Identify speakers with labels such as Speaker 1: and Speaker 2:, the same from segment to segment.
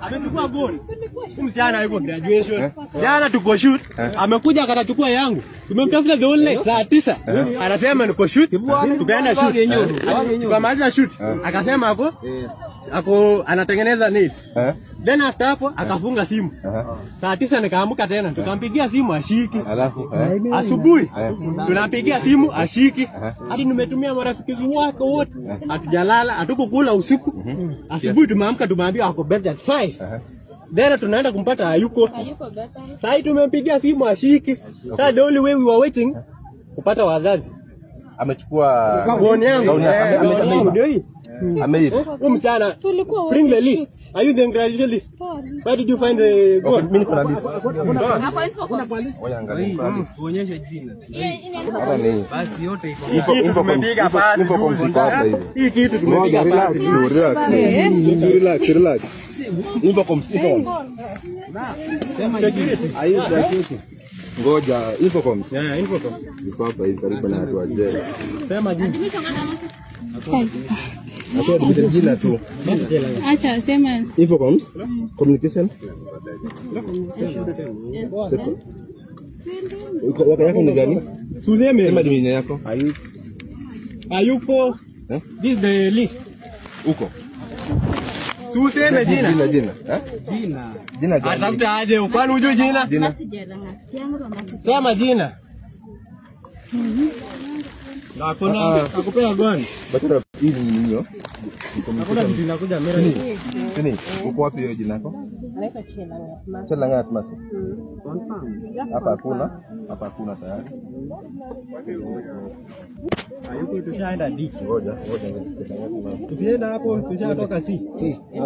Speaker 1: Amechukua goal. Msichana yuko graduation. Jana tuko shoot. Amekuja akachukua yangu. Tumemtafuta the whole night saa 9. Anasema niko shoot. Tukaenda shoot. Tukamaliza shoot. Akasema ako anatengeneza nails. Then after hapo akafunga simu. Saa 9 nikaamka tena tukampigia simu ashiki.
Speaker 2: Alafu
Speaker 1: asubuhi tunampigia simu ashiki. Hadi nimetumia marafiki wake wote. Hatujalala, hatukukula usiku. Asubuhi tumeamka tumeambiwa ako bed at 5. Then tunaenda kumpata hayuko. Sasa tumempigia simu ashiki. Sasa the only way we were waiting kupata wazazi.
Speaker 2: Amechukua
Speaker 1: gown yangu. Ndio hii.
Speaker 2: Ameiba.
Speaker 1: Msichana, bring the list. Are you the graduation list? Where did you find the gown?
Speaker 2: Mimi niko na list. Ngoja angalia.
Speaker 3: Uonyeshe jina.
Speaker 2: Hata ni.
Speaker 3: Basi yote iko.
Speaker 2: Tumepiga pasi. Infocom hapa hivi.
Speaker 1: Hii kitu tumepiga pasi.
Speaker 2: Relax, relax. Infocom.
Speaker 3: Sema jina.
Speaker 2: Are you graduating? Ngoja, Infocom.
Speaker 1: Yeah, Infocom.
Speaker 2: Iko hapa hivi karibu na watu wazee.
Speaker 1: Sema jina.
Speaker 2: Hapo jina tu.
Speaker 4: Acha sema.
Speaker 2: Infocom communication. Uko yako ni gani?
Speaker 1: Suzeme.
Speaker 2: Sema jina yako.
Speaker 1: Hayuko. This is the list.
Speaker 2: Uko.
Speaker 1: Suseme jina.
Speaker 2: Jina. Eh?
Speaker 3: Jina.
Speaker 2: Jina gani?
Speaker 1: Atafuta aje? Kwani hujui jina?
Speaker 2: Jina.
Speaker 1: Sema jina. Na kuna akupea gani?
Speaker 2: Bakara hii ni hiyo.
Speaker 1: Hakuna kitu inakuja mera.
Speaker 2: Nini? Uko wapi hiyo jina yako?
Speaker 5: Naitwa Chelangat.
Speaker 2: Chelangat Masi. Hapa hakuna. Hapa hakuna tayari.
Speaker 1: Hayuko tushaenda D.
Speaker 2: Ngoja.
Speaker 1: Tusienda hapo tushatoka C.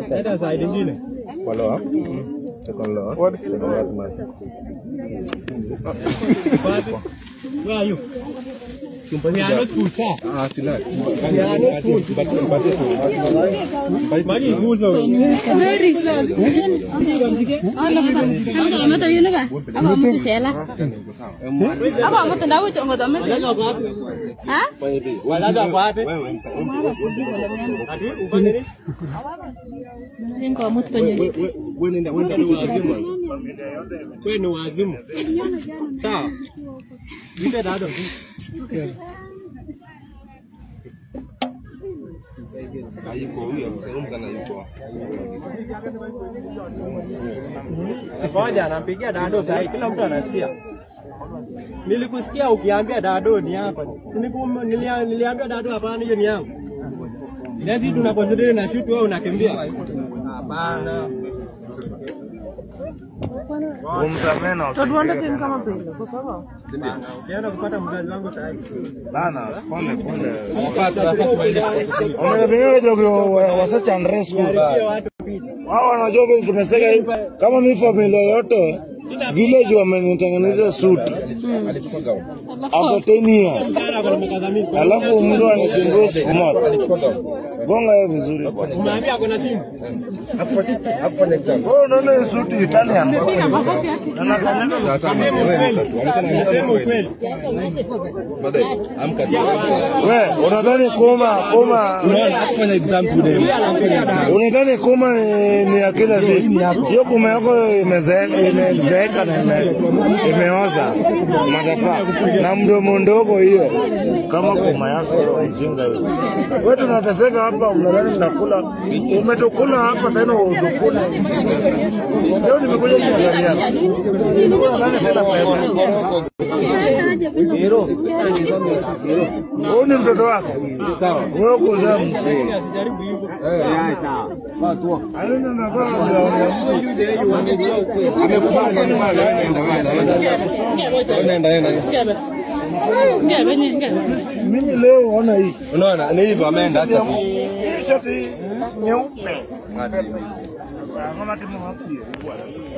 Speaker 1: Nenda side nyingine.
Speaker 2: Kwa loa. Second loa. Chelangat Masi.
Speaker 1: Where are you? We are not full, sir.
Speaker 2: Ah, sila.
Speaker 1: We are not full. Magi full so.
Speaker 4: Very. Ala mata yun ba? Ako mo sela. Ako mo tanda wo chongo dame. Ha?
Speaker 1: Wala da kwa wapi? Ati ufanye nini?
Speaker 4: Ngo mtu nyo.
Speaker 2: Wewe nenda wazimu.
Speaker 1: Wewe ni wazimu. Sawa. Nipe dado.
Speaker 2: Hayuko huyo, mzee yuko.
Speaker 1: Ngoja nampigia dado sasa, kila mtu anasikia. Nilikusikia ukiambia dado ni yako. Niliambia dado hapana, hiyo ni yangu. Nasi tunaconsider na shoot wewe unakimbia. Hapana. Ukienda kupata mzazi wangu sasa.
Speaker 6: Bana, pole pole. Wa search and rescue. Wao wanajua vile tumeseka hivi. Kama mimi familia yote village wamenitengenezea suti. After 10 years. Alafu mtu anasumbua siku moja. Gonga yeye vizuri.
Speaker 1: Umeambia ako na simu.
Speaker 2: Hakufanya exam.
Speaker 6: Wewe unaona suti Italian.
Speaker 2: Sasa
Speaker 1: Sema ukweli.
Speaker 2: Amka.
Speaker 6: Wewe unadhani koma
Speaker 2: Unaona hakufanya exam today.
Speaker 6: Unadhani koma ni ya kila siku? Hiyo koma yako imezeeka na imeoza. Madafaa. Na mdomo ndogo hiyo. Kama koma yako hiyo mjinga hiyo. Wewe tunateseka hapa, unadhani tunakula. Umetukula hapa tena utukula. Leo nimekuja kuangalia. Unadhani sina pesa? Huyu ni mtoto wako?
Speaker 2: Sawa.
Speaker 6: Wewe uko zamu.
Speaker 1: Sijaribu hivyo.
Speaker 2: Eh, sawa. Watu.
Speaker 6: Amekubali.
Speaker 2: Nenda.
Speaker 6: Mimi leo ona hii.
Speaker 2: Unaona ni hivyo ameenda hata.
Speaker 6: Hii shati nyeupe. Ngoma timu hapo.